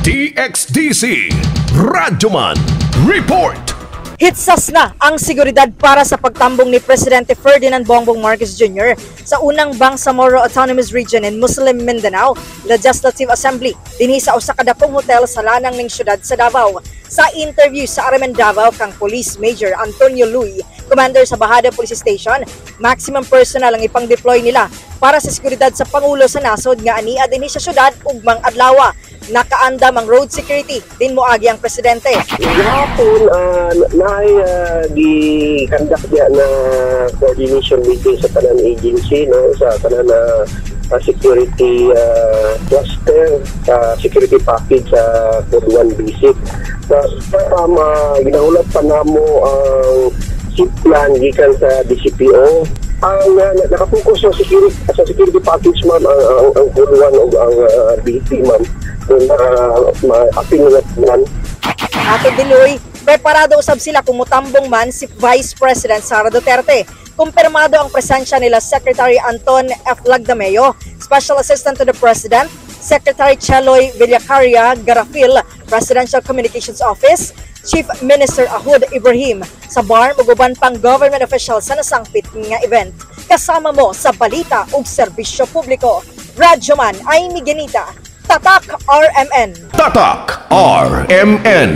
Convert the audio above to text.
DXDC Radyoman Report. Hitsas na ang seguridad para sa pagtambong ni Presidente Ferdinand Bongbong Marcos Jr. sa unang Bangsamoro Autonomous Region in Muslim Mindanao Legislative Assembly dinhi sa usa ka dakong hotel sa lanang ning syudad sa Davao. Sa interview sa RMN Davao kang Police Major Antonio Luy, commander sa Bajada Police Station, maximum personnel ang ipang-deploy nila para sa seguridad sa Pangulo sa nasod nga ania dinhi sa syudad ugmang adlaw. Nakaandam ang road security din moagi ang presidente. Gahapon, naay gi-conduct niya na coordination meeting sa tanan agency, no, sa tanan na security cluster, security package sa Code 1 Basic. So, ginahulat pa namo ang SIP plan gikan sa DCPO. Ang nakapokus sa security package, ma'am, ang Code 1 ug ang BP, ma'am, kung ma-apil nila plan. Atod ni Luy, preparado usab sila kung mutambong man si Vice President Sara Duterte. Kumpirmado ang presensya nila Secretary Anton F. Lagdameo, Special Assistant to the President, Secretary Cheloy Villacaria Garafil, Presidential Communications Office, Chief Minister Ahud Ibrahim, sa BARMM ug uban pang government officials sa nasangpit nga event. Kasama mo sa balita ug serbisyo publiko. Radyoman ay Miguelita. Tatak RMN. Tatak RMN.